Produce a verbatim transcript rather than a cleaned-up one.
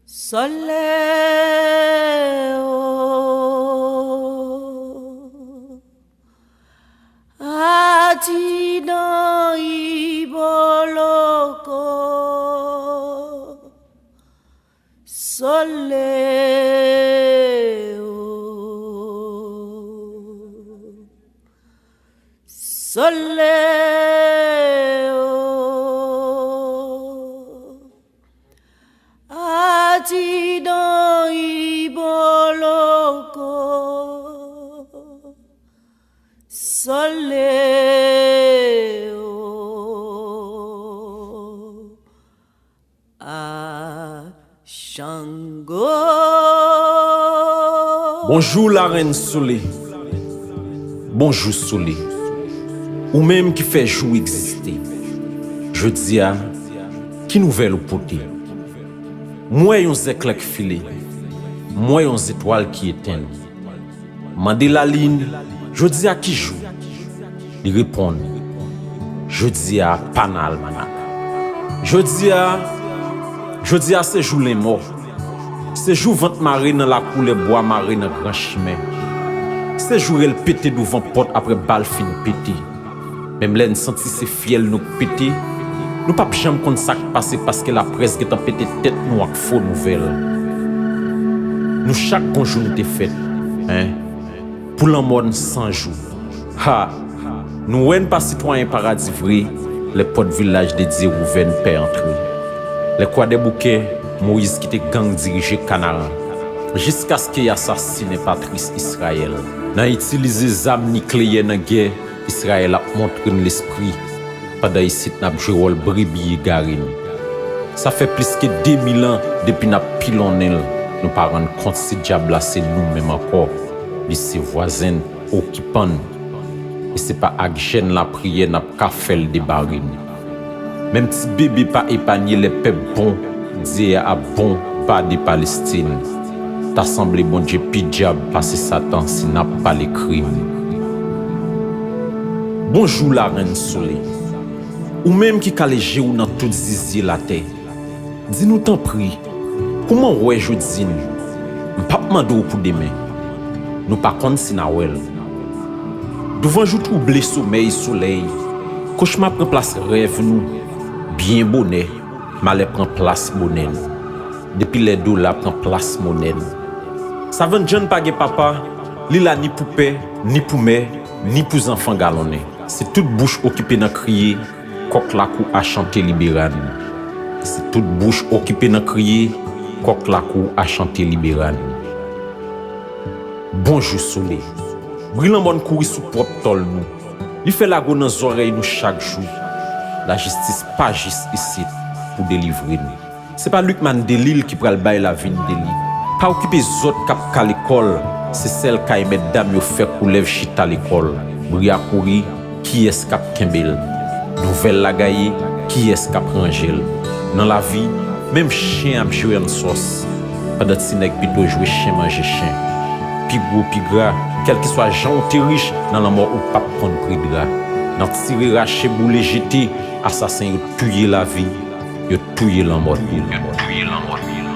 Sole o, atidan iboloko. Sole o, sole o, atidan iboloko. Sole o, a Shango. Bonjou, larèn sole. Bonjou, sole. Ou menm ki fè jou egziste. Jodi a, ki nouvèl ou pote? M wè yon zèklè k file. M wè yon zetwal ki etenn. Mande lalin, jodi a ki jou? Li reponn, jodi a pa nan almanak. Jodi a, jodi a se jou lenmò. Se jou vant mare nan lakou, lè bwa mare nan gran chimen. Se jou rèl pete douvan pòt apre bal fin pete. Menm lè n santi se fyèl nou k pete, nou p ap janm konn sa k pase paske laprès gentan pete tèt nou ak fo nouvèl. Nou chak gon jou n te fèt, en, pou lanmò n san jou. Ha! Nou wè n pa sitwayen paradi vre, lè pòt vilaj de Dye ouvè n pè antre. Lè Kwadèboukè, Moyiz kite gang dirije Kanaran, jiskaske y asasinen Patris Izrayèl. Nan itilize zam nikleyè nan gè, Izrayèl ap montre n lespri, pandan isit n ap jwe wòl brebi egare n. Sa fè plis ke de mil an depi n ap pilonnen l, nou pa rann kont si dyab la se nou menm ankò, li se vwazen n, okipan n. E se pa ak jèn lapriyè n ap ka fè l debare n. Menm ti bebe pa epanye lè pèp bon Dye a ap bonbade Palestin. Ta sanble Bondye pi dyab pase Satan si n ap pale krim. Bonjou, larèn sole. Ou menm ki kale je w nan tout zizye latè. Di nou tanpri, kouman w wè jodi n? M p ap mande w pou demen. Nou pa konn si n a wè l. Douvanjou twouble somèy solèy, kochma pran plas rèv nou. Byen bonè, malè pran plas bonè n. Depi lè dola pran plas monè n. Savann John pa gen papa, li la ni pou pè, ni pou mè, ni pou zanfan galonnen. Se tout bouch okipe nan kriye, kòk lakou a chante libere n. Se tout bouch okipe nan kriye, kòk lakou a chante libere n. Bonjou sole. Bri lanmò n kouri sou pwòp tòl nou. Li fè lago nan zòrèy nou chak jou. Lajistis pa jis isit pou delivre n. Se pa Lucmane Delille ki pral bay lavi n deli. Pa okipe zòt k ap kale kò l, se sèl kay mètdam yo fè koulèv chita lekòl. Bri a kouri, kiyès k ap kenbe l? Nouvèl la gaye, kiyès k ap ranje l? Nan lavi, menm chen ap jwe an sòs, pandan ti nèg pito jwe chen manje chen. Pi gwo, pi gra, kèlkeswa jan w te rich, nan lanmò ou p ap konn pri dra. Nan tire, rache, boule, jete, asasen yo touye lavi, yo touye lanmò tou.